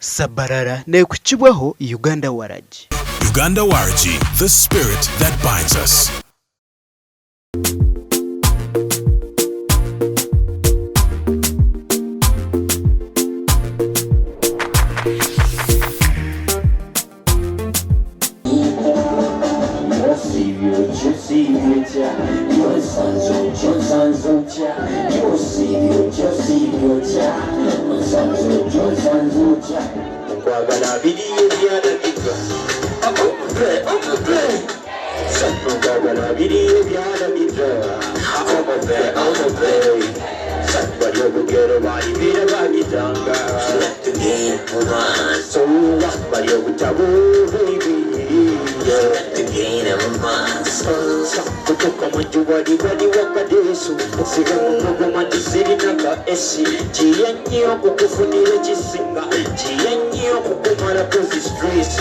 Sabarara nekukibwaho Uganda Waragi. Uganda Waragi, the spirit that binds us. Nkwagala biriyo byalabika nkwagala biriyo byalabika bali obugero balibira bagitanga bali obutabu kutoka mwenju wali wakadesu siga mugoma tisirina esi jiyenyo kukufunira kisinga jiyenyo kukumala kozi stress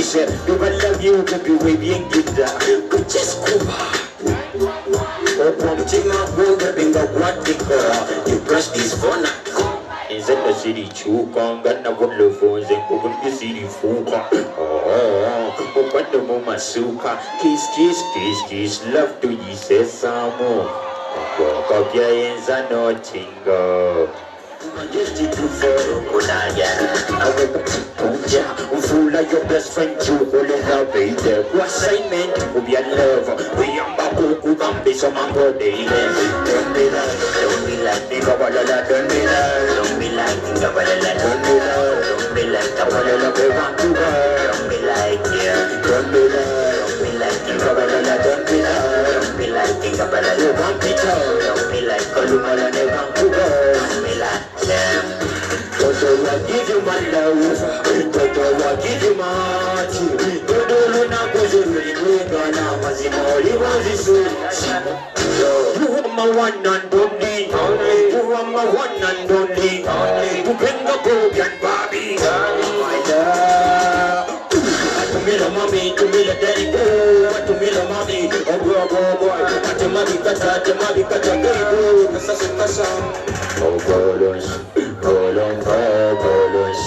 ise bibala byuka biwe byengida kuchiskuba omutima gwoga binga gwatika you press this phone nze nasirikyuka nga nabolovo nze nkubulye sirifuuka okwadde mu masuuka kiss kiss kiss kiss love tuyisesaamu okopyayinza nokingo nfuula your best friend kyukolera baby assignment kubya love kuyambako okubambisa mango daily. Don't be like, don't be like nikabalala, don't be like, don't be like nikabalala, don't be like, don't be like kabalala bebantuba, don't be like, yeah, don't be like, don't be like nikabalala, don't be like, don't be like nikabalala bebampita, don't be like kalumala nebantuba, don't be like them. Toto, I give you my love. Toto, I give you my heart. Toto, na mazima olibanzisu. You are my one and only. You are my one and only. Kupenga Kobe and Bobby. My love. Atumila mami, tumila daddy go. Atumila mami, oh boy, boy, boy. Atumami kata, atumami kata, go. Kasa, kasa. Oh, bolons, bolons, bolons.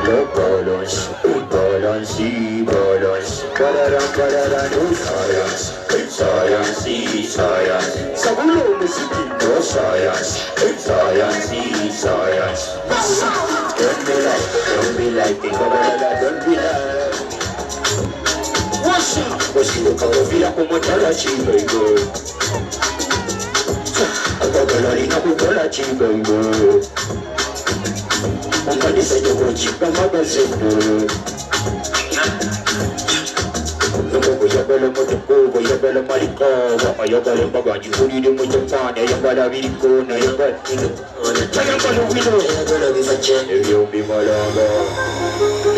No bolons, bolons, bolons. Bararam, bararam, no science, science, science. Sabulo muziki, no science, science, science. Don't be like, don't be like, don't be like. What's up? What's up? What's up? What's up? Omkanisa jogochika magazete oyagala motoka oyagala malika ayagala embaga ngihulire mu Japan ayagala biriko nayagala wino ebyombi malanga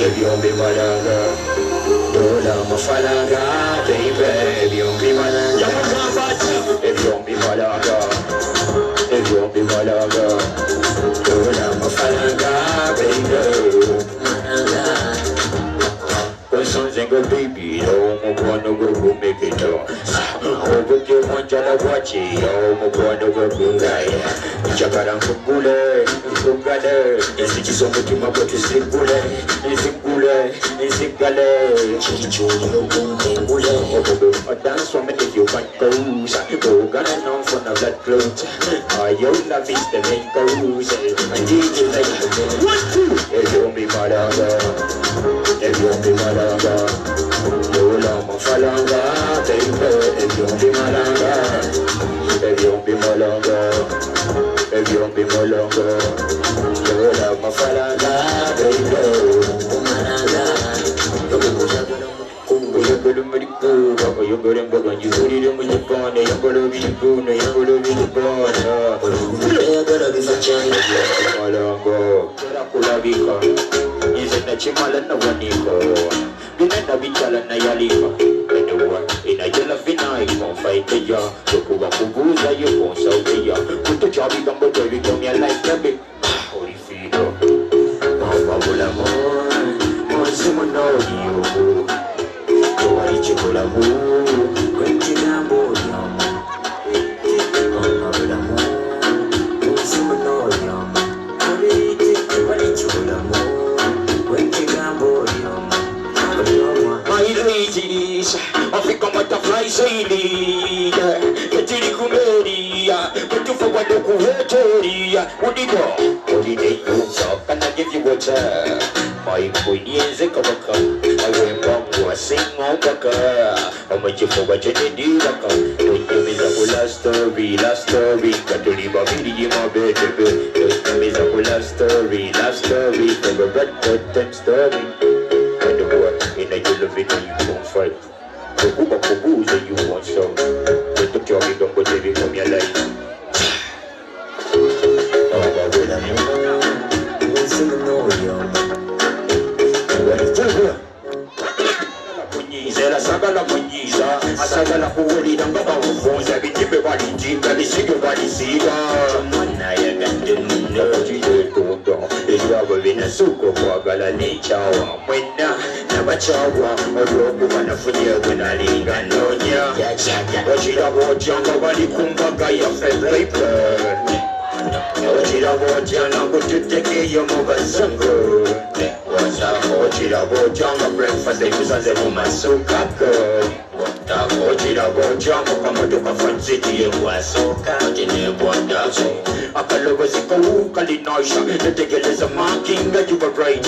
ebyombi malanga dola mafalanga baby ebyombi malanga ebyombi malanga ebyombi malanga dola mafalanga baby Sonzengo baby, omukwano gwe gumeketa obudde bwanjala bwaki omukwano gwe gungaya njagala nkugule nkugale enzigi z'omutima gwe tuzigule nzigule nzigale kiri okumpengule dance for me if you want goes go gonna know for no blood clot your love is the main cause and DJ like 1 2 ebyombi malanga ebyombi malanga Lola mafalanga baby ebyombi malanga ebyombi malanga ebyombi malanga Lola mafalanga baby malanga oyagala mariko oyagala embaga ngihulire mu Japan ayagala biriko nayagala biribana ayagala biva China malanga kulabika nze nakimala nawanika binena bitala nayalika enewa inajala vinayikonfaiteya okuba kubuuzayo konsauteya kutokyabigamba tebikomya like abe olifiika mama bulamu munsi muno oliyo tewali kibulamu kwekigambo olyomu mama bulamu munsi muno olyomu tewali kibulamu Israeli, tetuli ku meeri, bwetufa wadde ku hoteri. Udigo holiday you, can I give you water? My queen yenze kabaka, awembangu asinga baka, omukifuba kyenedibaka, tonyumiza ku love story, love story, katuli babiri mabedebe, tonyumiza ku love story, love story, favorite bedtime story. And the boy in a yellow video you comfort. Kukuba kubuuza you want some. Wetutya ebigambo tebikomya life. Ababula kunyiiza era sagala kunyiiza, asagala kuwulira nga bamufunza bitimbe balijinga bisige balisiiga. Omwana ayagadde munno kiyetonda ebyabo binasuuka okwagala nekyawa mwenna nabakyawa olw'okuba nafunye gwe nalinga nnoonya. Okiraba otya nga bali ku mbaga yaffe baby? Okiraba otya nakututekeeyo mu bazungu? Okiraba otya nga breakfast ekusanze mu masukako? Okiraba otya nga kamotoka fansiti yekwasooka otinekwatako akalobozi kawukalinaisha netegereza makinga you were right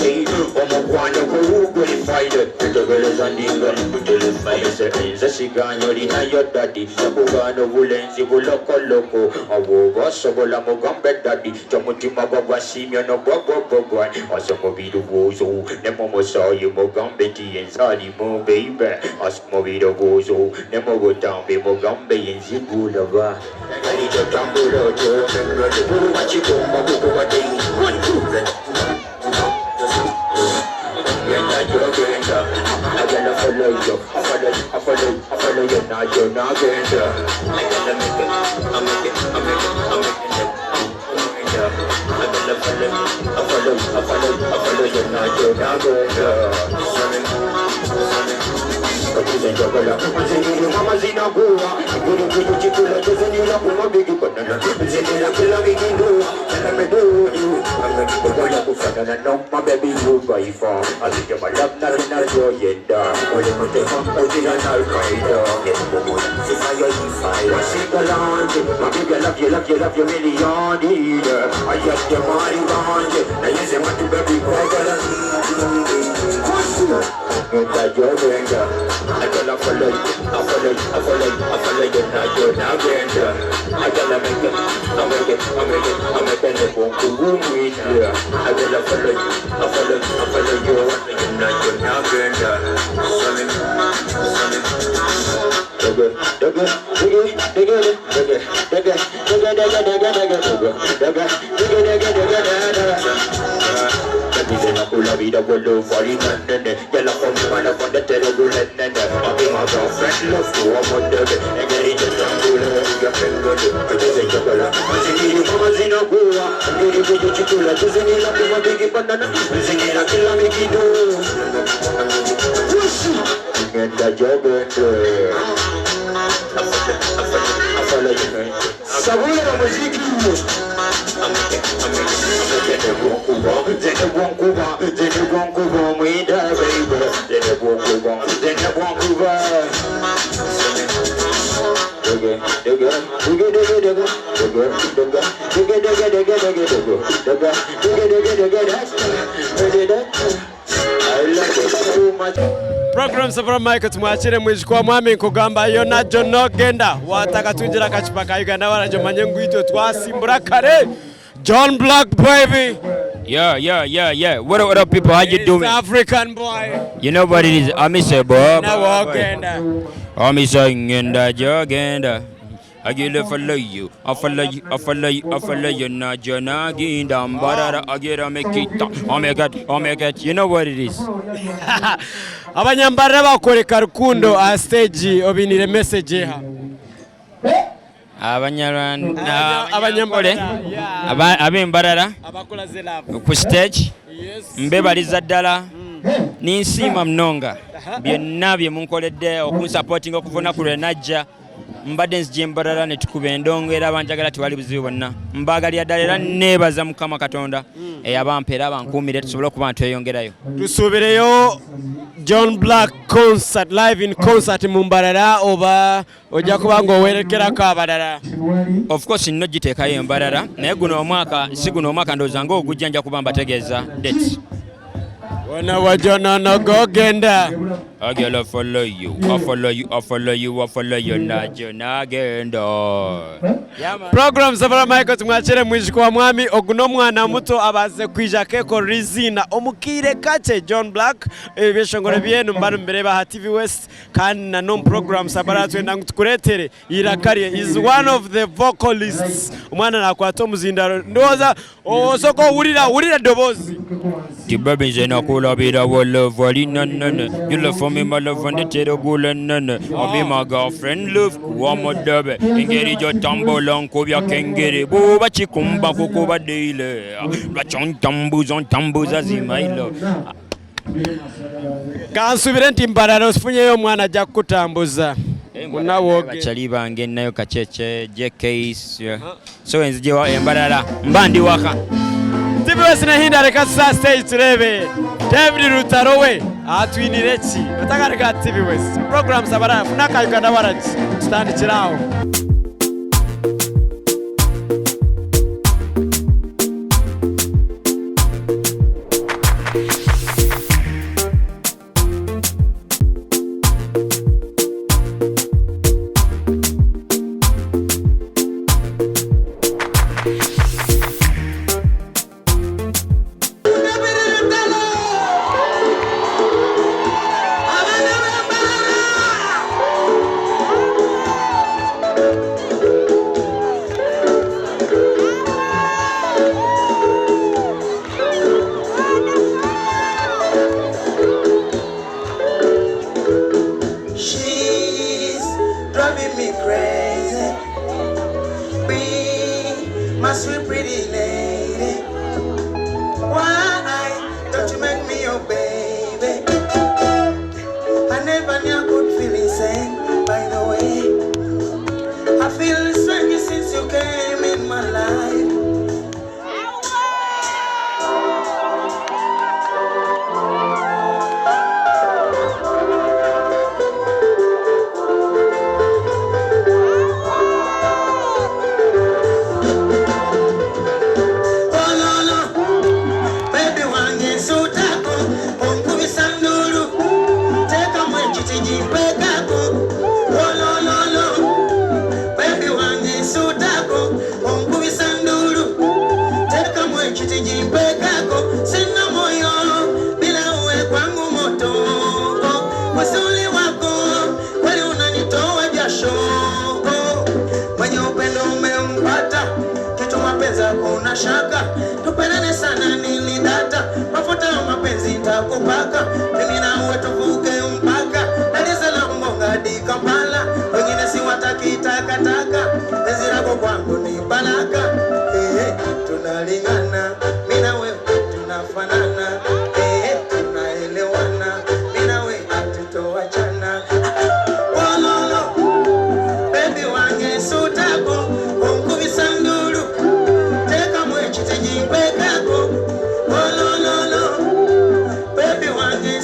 omukwano gowugwelified netegereza ndinga nikutelefayise nze siganyo linayo dadi yakugaana obulenzi bulokoloko abo basobola mugambe dadi kyomutima gwa gwasiimye nogwagwagwagwa asa mubirowoozo ne mu musaayi mugambe nti yenzaalimu baby asa mu birowoozo ne mu butambi mugambe yenzigulaba alitotambula otyo wakikumba kukubadde. Genda gyogenda, I gotta follow you, I follow you, I follow you, I follow you, now you're not genda. I gotta make it, I make it, I make it, I make it, I gotta follow you, I follow you, I follow you, I follow you, now you're not genda. Mama zinakuwa ngiri chikula tuzinira kumabigi banana zinira kila migindu amekubola kufanana no my baby you by far. I think you're my love not in a joyenda ole mute ozira na al-Qaeda sifayo ifaya singalanje. My baby, I love you, love you, love you million. I just the money banje na yeze matu baby kwagala. Genda gyogenda, I gotta follow you, I follow you, I follow you, I follow you, now you're not genda. I gotta make it, I make it, I make it, I make it, yeah. I gotta follow you, I follow you, I follow you, now you're not genda. Dugga, dugga, dugga, dugga, dugga, dugga, dugga, dugga, dugga, dugga, dugga, dugga, dugga, dugga, dugga. Kulabira bolo fari nene yala komi mana fonda telegule nene. I be my girlfriend love to a mother engeri jatambule ya pengode ajeze jagala azingiri mama zinakuwa ngiri kujo chikula tuzinila kuma bigi banana zingira kila mikidu ngenda jogende sabula muziki. Zene zene bwankuba mwida baby zene bwankuba zene bwankuba duga duga duga duga duga duga duga duga duga duga duga duga duga duga duga. I love you so much. Program Savura Michael tumwakire mwijukwa mwami nkugamba yona jono genda wataka tunjira akacupa ka Uganda waranje manye ngwitwe twasimbura kare. John Blaq, baby. Yeah. What up, people? How you It's doing? African boy. You know what it is. I'm boy. Na wogenda. I'm ngenda jogenda. I get to follow you, I follow you, I follow you, I follow you. Na jona ginda mbarara. I get to make it. Oh my God, oh my God. You know what it is. Abanyambarira bakoreka rukundo a stage obinire message ha. Abanyarwanda, Abanyambare, ab'embarara abakola ze love ku stage. Yes. Mbebaliza ddala ninsiima munonga byonna bye munkoledde okunsupportinga okuva olunaku lwe najja. Mbadde nzija embalala ne tukuba endongo era abanjagala tewali buzibu bwonna. Mbaagalira ddala era neebaza Mukama Katonda eyabampa era abankuumire tusobole okuba nga tweyongerayo. Tusuubireyo John Black concert live in concert mu Mbarara oba ojja kuba ng'owerekerako abalala? Of course nno giteekayo embalala naye guno omwaka si guno omwaka ndowooza ng'ogujja nja kuba mbategeeza dates. Wona wajonono gogenda. I girl, I follow you, I follow you, I follow you, I follow you, najo nagenda. Yeah, man. Program Sabara Michael tumwakire mwijiko wa mwami ogu n'omwana muto abaze kwija akekorera iziina omukiire kakye John Black ebyeshongoro byenu mba nimubireeba aha TV West kandi na n'omu program Sabara twenda ngu tukureetere eiraka rye is one of the vocalists omwana nakwata omuzindaro ndowooza osooka owulira wulira eddoboozi. Ti baby nze nakulabirawo love ali nanene. You love for me my love ndetera ogula nene. I'll be my girlfriend love kuwa muddebe. Engeri gy'otambula nkubya kengere. Bw'oba kikumba kukuba daily. Lwaki ontambuza ontambuza zimailo. Kansubire nti Mbarara ofunyeyo omwana ajja kukutambuza. Bakyali bange nayo kacece JK so enzije embalala mba ndi waka. TV West nehinda reka tusa stage turebe David Rutaro we atwinire ki otagarika TV West program Sabara funaka Uganda waragi tutandikiraho. She's driving me crazy. Be my sweet pretty lady. Why don't you make me your baby? I never knew I could feel insane. By the way, I feel strange since you came in my life. Oh no no, baby wange nsutako onkubisa ndulu teekamu ekiti gimpekako. Oh no no no, baby wange nsutako onkubisa ndulu teekamu ekiti gimpekako. Sina moyo bila uwe kwangu moto uzuri wako kweli unanitoa jasho mwenye upendo umempata kitu mapenzi hakuna shaka tupendane sana nilidata mafuta ya mapenzi nitakupaka mimi nawe tuvuke mpaka Dar es Salaam Bongo hadi Kampala wengine si wataki takataka penzi lako kwangu ni baraka eh, tunalingana mimi na wewe tunafanana eh, tunaelewana mimi na wewe hatutoachana. Wololo baby wange sutako onkubisa ndulu teekamu ekiti gimpekako. Olololo baby wange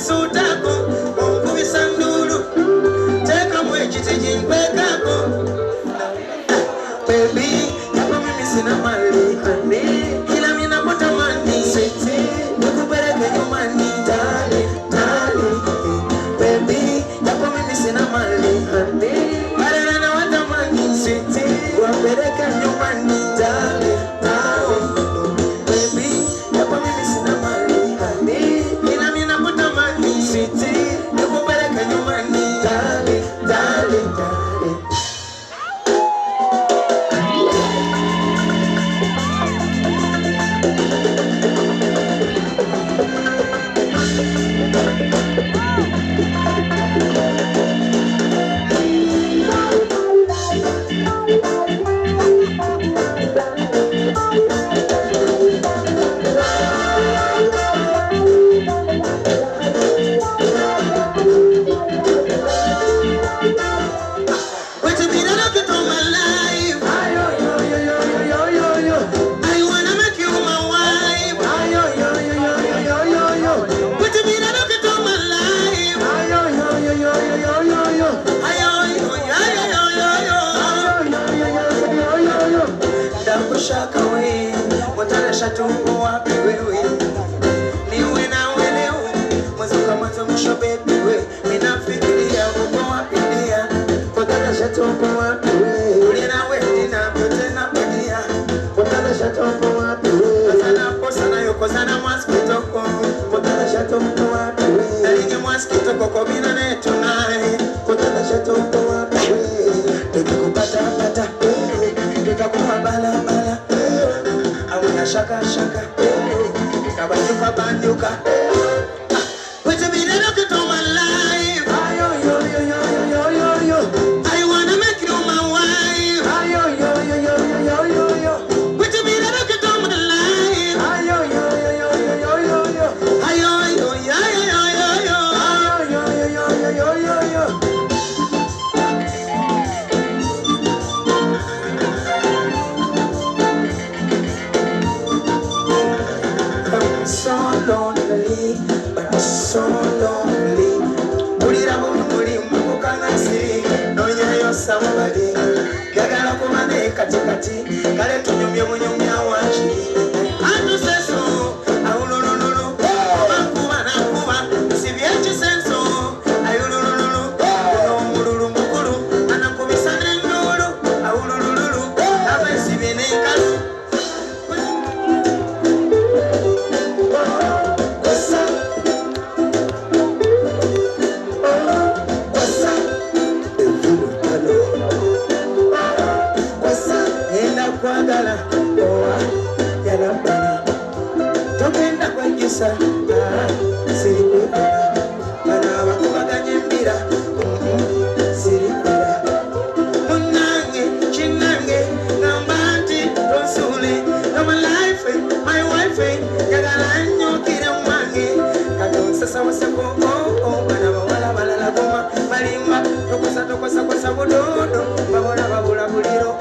Mwaskitoko Tonight, tukikupata tutakuwa balabala, awina shaka shaka, tutabanjuka banjuka. Put me little to my life. Ayo yo yo yo yo yo yo. I wanna make you my wife. Ayo yo yo yo yo yo yo. Put me little to my life. Ayo yo yo yo yo yo yo. Ayo yo yo yo yo yo. Ayo yo yo yo yo yo yo. So lonely, but so lonely. Bulira buli mukanasi, nonyayo somebody. Yagala kumane kati kati, kale tunyumye bunyumya wangi. Antuseso, aulululu, kuba nakuba, sibye kisenso, ayulululu, omululu mukulu, anakubisa n'endulu, aulululu, abesibye n'enkalu. Kwagala owa yalabana togenda kwejjusa sirikwekona bano abakubaganya embira sirikwera munnange kinnange ngamba nti tonsuule my life my wife njagala nnyukire mwange katonsasawaseko bana bawala balala goma balimba tokosa tokosa kosa budodo babola babula buliro.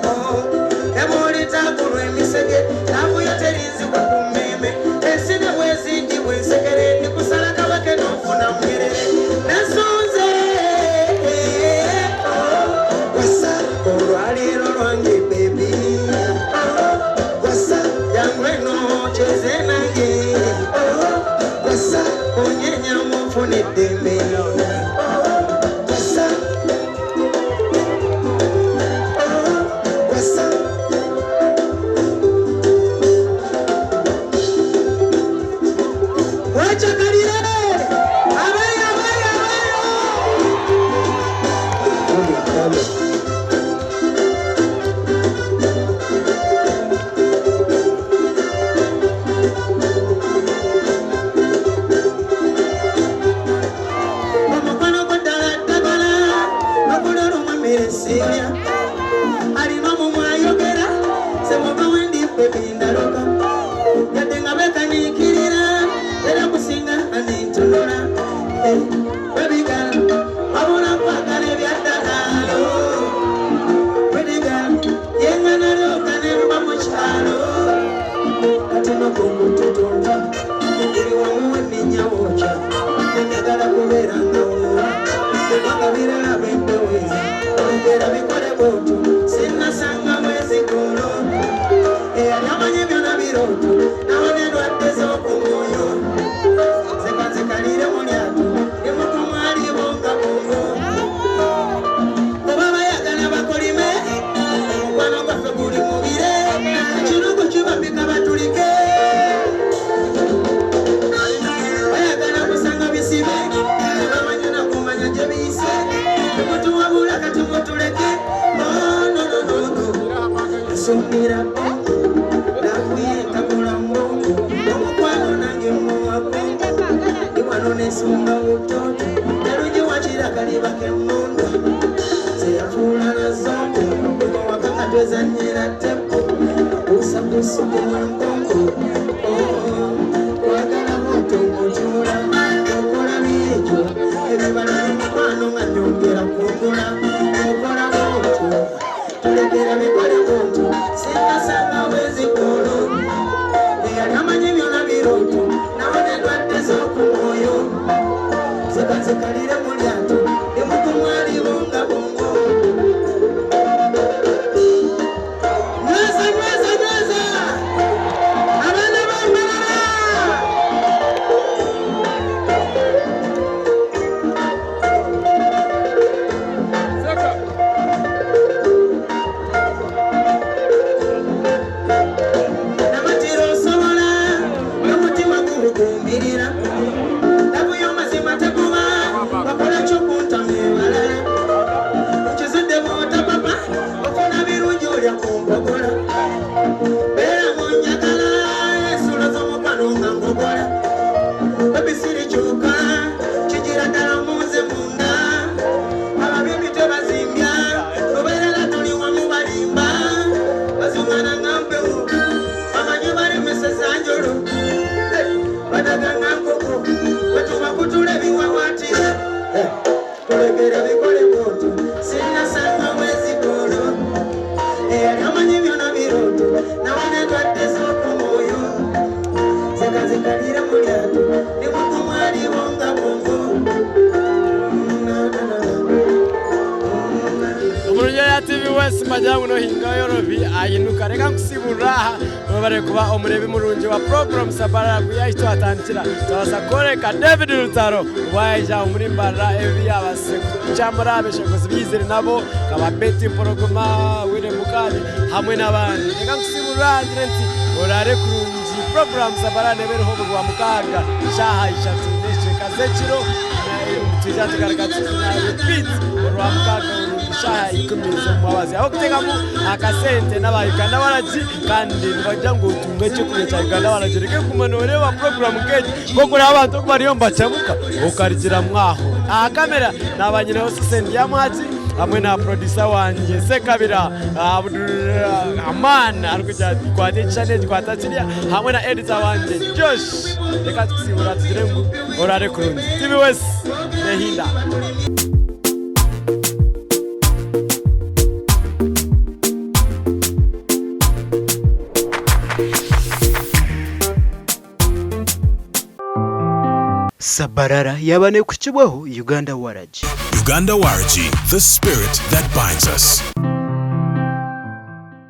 Kulekera bikole bwoto sinasanga mwezi golo eyali amanyi byona birooto nawe netwadde z'okumwoyo zekazekalira mu lyato ne mukumwaliwo nga bwongo. Omurungi ya TV West magira ngu nohinga yorobi ayinuka reka nkusibura aha webare kuba omurebi murungi wa program Sabarara kuyahi twatandikira twabasa kworeka David Rutaro waija omuri Mbarara ebi yabase kucamura abeshengozi byizire nabo kaba Betty Mpologoma William Mukali hamwe n'abandi reka nkusibura ngire nti orare kurungi program Sabarara nebereho buri wa mukaaga shaaha ishatu n'esheka z'ekiro twija tugaruka tuna repeat orwa mukaaga shaha 10 z'omumabazi aho kutekamu akasente n'aba Uganda waragi kandi nibagira ngu otunge ekyokurya kya Uganda waragi reka kuguma noreeba program nk'egi nk'okureba abantu oku bariyo nibacamuka okarugiramu aho aha kamera naba nyineho Susan Lyamwaki hamwe na producer wangye Sekabira Abdul Aman arikugira ati kwata ekishushani eki kwata kiriya hamwe na editor wangye Josh reka tukusibura tugire ngu orare kurungi TV West nehinda. Sabarara yaba nekukibwaho Uganda Waragi. Uganda Waragi, the spirit that binds us.